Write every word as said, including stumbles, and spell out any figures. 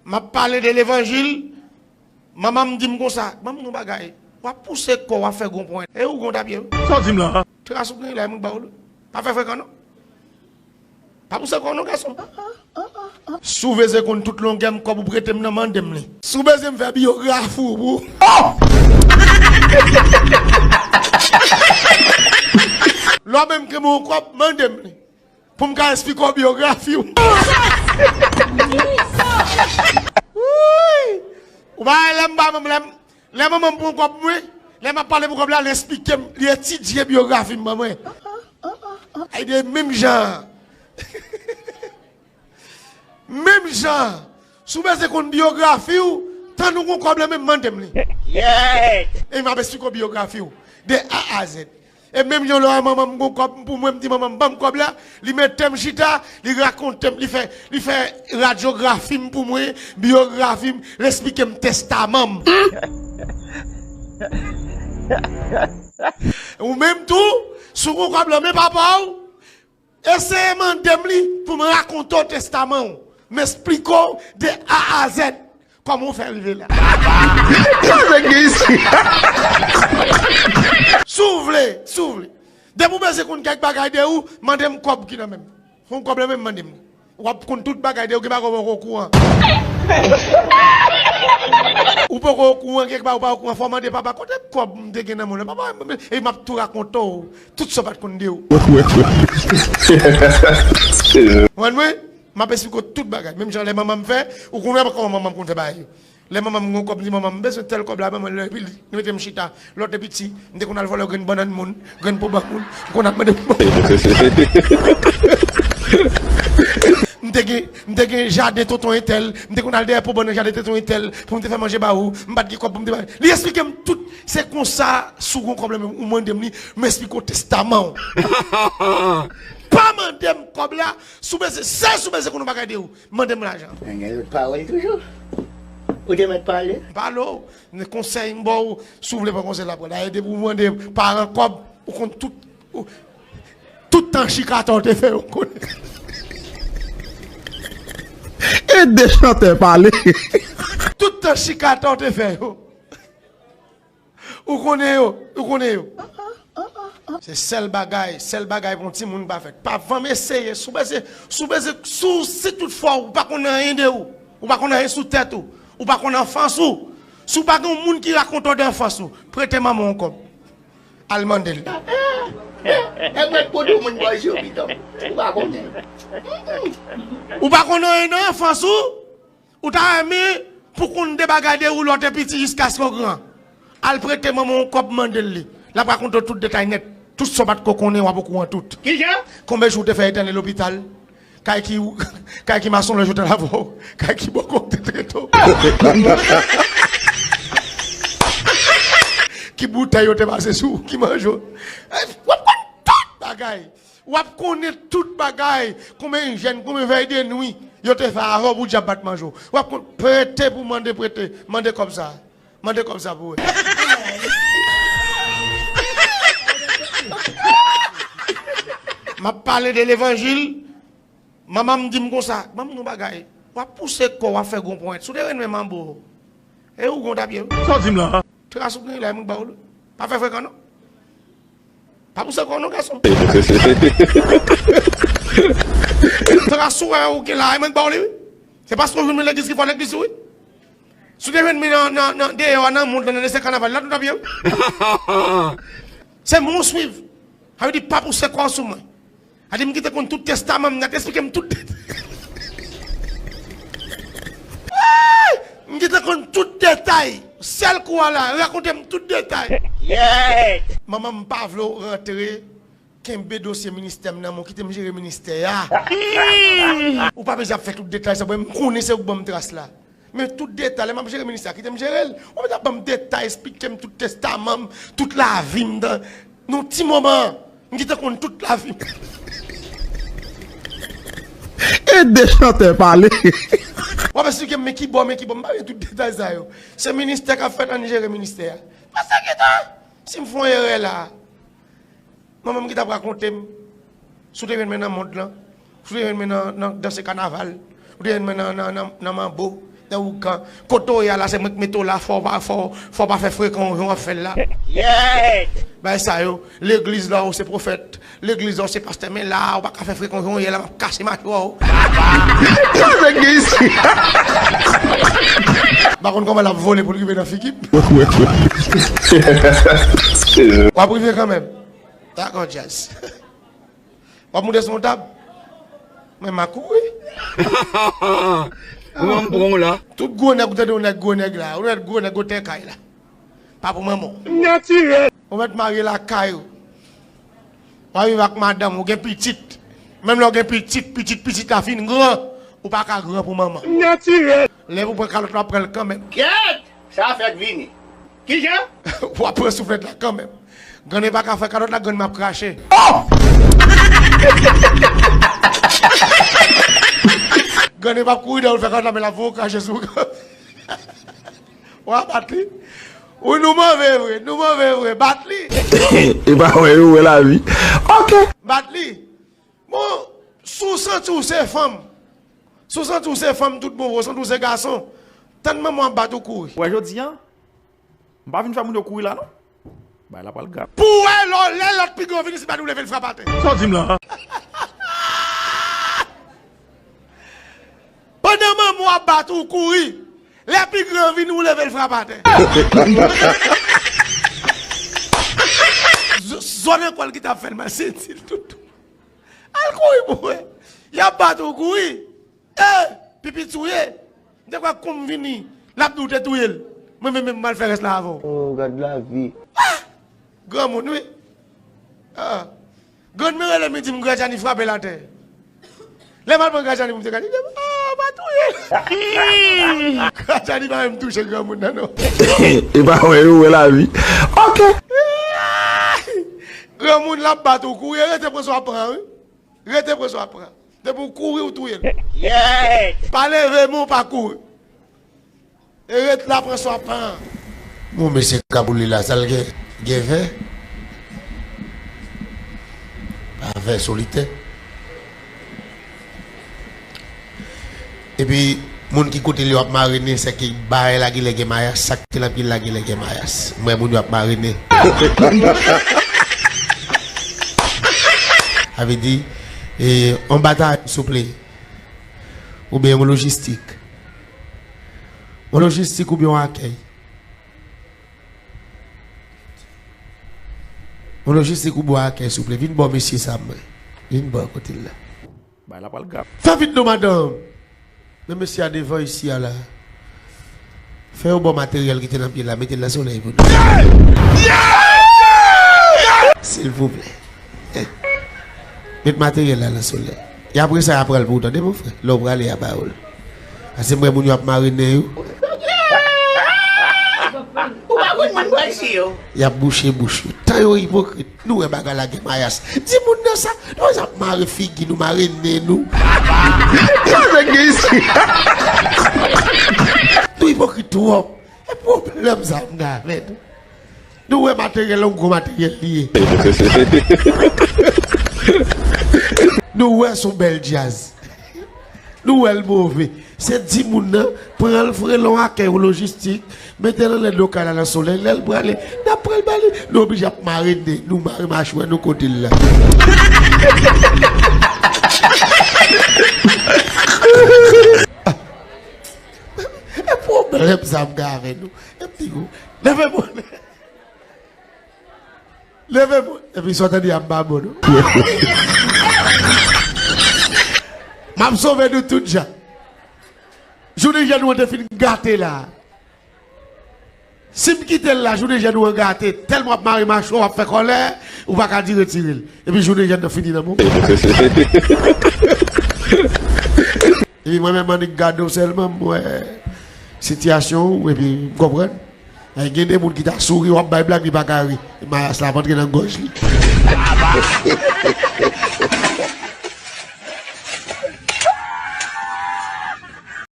M ap pale de levanjil, manman m di m konsa, ban m yon bagay. W ap pouse kò w, w ap fè gwo ponyèt. E ou gon tapye wi. Sa w di m la? Tras ou gen la, mwen ba w li. Pa fè frekan non. Pa pouse kò w non, gason. Si w bezwen konn tout longè m, kòb ou prete m nan, mande m li. Si w bezwen m fè biyografi w pou. Lè w menm ke m yon kòb, mande m li. Pou m ka esplike w biyografi w. Wouy! Ou pa wè lè m ba manm, lè m, lè manman m pran kòb mwen, lè m ap pale pou kòb la, li esplike m, li etidye biyografi m ban mwen. Ay de menm jan. Menm jan, si w bezwen konn biyografi w, tann ou gon kòb la menm, mande m li. E m ap esplike w biyografi w de A a Z. E menm jan lè w wè manman m gon kòb pou mwen, m di manman m ban m kòb la, li mete m chita, li rakonte m, li fè, li fè radyografi m pou mwen, biyografi m, li esplike m testaman m. Ou menm tou, si w gon kòb nan men papa w, eseye mande m li pou m rakonte w testaman w, m esplike w de A a Z. Kòman w fè rive la? Sa nèg gen isi? Si w vle, si w vle. Depi w bezwen konn kèk bagay de ou, mande m kòb ki nan men m. Fè yon kòb nan men m, mande m. W ap konn tout bagay de ou, gen bagay ou poko okouran. Ou poko okouran, gen bagay ou pa okouran, fò w mande papa, kote kòb m te gen nan men w la? Papa, e m ap tou rakonte w tout sa w pa t konn de ou. Konprann mwen? M ap esplike w tout bagay. Menm jan lè manman m fè, ou konnen kòman manman m konn fè bagay yo. Lè manman m gon kòb, m di manman m, m bezwen tèl kòb la, ban mwen l, epi li mete m chita. Lè w te piti, m te konn al vòlò grenn bannann moun, grenn po bann moun, m konn al mande pou bann moun. M te gen, m te gen jaden tonton entèl, m te konn al dèyè po bann nan jaden tonton entèl, pou m te fè manje ba ou, m pa t gen kòb pou m te bay. Li esplike m tout, se konsa, si w gon kòb la menm, ou mande m li, m esplike w testaman w. Pa mande m kòb la, si w bezwen, sèl si w bezwen konn yon bagay de ou, mande m lajan. Gen lòt pawòl toujou. Ou te mèt pale. M pale w, men konsèy m ba w, si w vle pran konsèy la, pran la. E depi w mande paran kòb, ou konn tout, ou, tout tan chikata w te fè yo, m konnen. E de chantè pale. Tout tan chikata w te fè yo. Ou konnen yo, ou konnen yo. Se sèl bagay, sèl bagay pou yon timoun pa fèt. Pa janm eseye, si w bezwen, si w bezwen, si w, si tout fwa w pa konn anyen de ou, ou pa konn anyen sou tèt ou, ou pa konn anfans ou, si w pa gen yon moun ki rakonte w de anfans ou, prete manman w yon kòb. Al mande l. E mwen pou di w moun bòz yo, piton. Ou pa konnen. Ou pa konn anyen nan anfans ou, ou ta renmen pou konn de bagay de ou lè w te piti jiskaske w gran. Al prete manman w yon kòb, mande l li. L ap rakonte w tout detay nèt. Tout sa w pa t ko konnen, w ap okouran tout. Kijan? Konbyen jou w te fè etène lopital? Kay ki, kay ki masonlòj yo te lave w? Kay ki bòkò yo te trete w? Ki boutèy yo te pase sou w? Ki manje w? W ap konn tout bagay. W ap konnen tout bagay. Konbyen jèn, konbyen vèy de nwi yo te fè avè w pou dyab pa t manje w. W ap konn, prete pou mande prete. Mande kòb sa. Mande kòb sa pou wè. M ap pale de levanjil. Manman m di m konsa, ban m yon bagay. W ap pouse kò w, w ap fè gwo ponyèt. Si w te renmen manbo, e ou gon tapye wi. Sa w di m la? Tras ou gen la, mwen ba w li. Pa fè frekan non. Pa pouse kò w non, gason. Tras ou wè ou gen la, mwen ba w li wi. Se paske w jwenn mwen legliz ki fè w legliz wi. Si w te jwenn mwen nan, nan, nan, deyò a, nan mond lan, nan lesè kanaval la, tout ap ye wi. Se mwen w swiv. Sa vle di pa pouse kò w sou mwen. Sa di m kite konn tout testaman m, nèt, esplike m tout detay. Ay! M kite konn tout detay. Sèl kou a la, rakonte m tout detay. Manman m pa vle w rantre. Kenbe dosye ministè m nan men w, kite m jere ministè a. Ou pa bezwen ap fè tout detay sa, bon, m konnen se ou k ban m tras la. Men tout detay, lè m ap jere ministè a, kite m jere l. Ou pa bezwen ap ban m detay, esplike m tout testaman m, tout lavi m, nan yon ti moman, m gentan konn tout lavi m. E de chantè pale. W ap esplike m, men kibò, men kibò, m pa bezwen tout detay sa yo. Se ministè k ap fèt, ann jere ministè a. Pase gentan, si m fè yon erè la, manman m ki t ap rakonte m, si w te jwenn mwen nan mond lan, si w te jwenn mwen nan, nan danse kanaval, ou te jwenn mwen nan, nan, nan, nan manbo, Nan ougan, kote w ye a la, se mwen k mete w la, fò w pa, fò, fò w pa fè frekan jan w ap fè l la. Bagay sa yo, legliz la, ou se pwofèt, legliz la, ou se pastè, men la, ou pa ka fè frekan jan w ye la, m ap kase machwa w. Sa nèg gen isi? M pa konn kòman l ap vole pou l rive nan figi m. W ap rive kanmenm. Dakò, Jazz. W ap moute sou yon tab? Men m a kouri. Ou menm pran w la. Tout gwo nèg, ou tande yon nèg gwo nèg la, ou nèg gwo nèg, gwo tèkay la. Pa pou manman w. Natirèl. Ou mèt marye lakay ou. W a viv ak madanm ou, gen pitit. Menm lè w gen pitit, pitit, pitit la fin gran, ou pa ka gran pou manman. Natirèl. Lè pou pran kalòt la, w ap pran l kanmenm. Kèt! Sa fèk vini. Kijan? W ap pran souflèt la kanmenm. Grann pa ka fè kalòt la, grann ap krache. Grann p ap kouri dèyè w fè kalòt la, men l ap voye w krache sou w. W a bat li. Wi, nou move vre, nou move vre. Bat li. E pa wè yo wè lavi. Ok. Bat li. Bon, si w santi w se fanm, si w santi w se fanm tout bon vre, w santi w se gason, tann manman w ap bat ou kouri. Wè jodi a, m pa vin fè moun yo kouri la non. Bagay la pral grav. Pou wè lò, lè lòt pi gran vini, se pa nou leve l frape atè. Sa w di m la? Pandan manman w ap bat ou kouri, lè pi gran vini, ou leve l frape atè. Zòn nan kò l ki t ap fè l mal, se di l toutou. Al kouri pou wè. Y ap bat ou kouri. E, pipi touye. M te kwè kou m vini, l ap di w te touye l. Mwen menm, menm, m al fè rès la avè w. Oh, gad lavi. Ah! Granmoun, wi. Ah. Grann mwen rele m, li di m Granjani frape l atè. Lè m al pran Granjani pou m te gade, li di m, oh, pa touye l. Granjani pa menm touche granmoun nan, non. E pa wè yo wè lavi. Ok. Granmoun l ap bat ou kouri, rete pran sa w ap pran, wi. Rete pran sa w ap pran. Depi w kouri, ou touye l. Pa leve men w pa kouri. E ret la, pran sa w ap pran. Bon, mesye Kabouli la, sa l gen, gen vè? Pa vè, solitè. Epi, moun ki kote l yo ap marene, sèke bagay la genlè gen mayas, sa k te nan pye l la genlè gen mayas. M wè moun yo ap marene. Sa vle di, e, yon batay, souple. Oubyen yon lojistik. Yon lojistik oubyen yon akèy. Yon lojistik oubyen yon akèy, souple. Vin bò mesye sa mwen. Vin bò kote l la. Bagay la pral grav. Fè vit non, madanm. Men mesye a devan isi a la. Fè yo ba w materyèl ki te nan pye l la, mete l nan solèy pou nou. Silvouplè. Met materyèl la nan solèy. E apre sa, y a pran l pou w tande, mon frè. Lè w prale, y a ba w l. Paske m wè moun yo ap mare nen yo. Ou pa konn moun bò isi yo. Y ap bouche bouch yo. Tan yo ipokrit. Nou wè bagay la gen mayas. Di moun nan sa, nou ap mare figi nou, mare nen nou. Sa nèg gen isi? Nou ipokrit twòp. E pwoblèm sa m gen avè nou. Nou wè materyèl la, yon gwo materyèl li ye. Nou wè s on bèl djaz. Nou wè l move. Se di moun nan, pran l, frelon akèy ou lojistik, mete l anlè do kay la nan solèy, lè l prale, n ap pran l ba li. Nou oblije ap mare nen nou, mare machwè nou kote l la. E pwoblèm sa m gen avè nou. E m di nou, leve mwen. Leve mwen. Epi sa w tande a m pa bon, non. M ap sove nou tout jan. Jounen jèn nou an te fin gate la. Si m kite l la, jounen jèn nou an gate. Tèlman w ap mare machwa, w ap fè kòlè, ou pa ka di retire l. Epi jounen jèn nan fini nan men w. Epi mwen menm, m annik gade w sèlman, m wè sitiyasyon ou, epi m konprann. E gen de moun ki ta souri, w ap bay blag, li pa ka ri. Mayas la ap antre nan gòj li.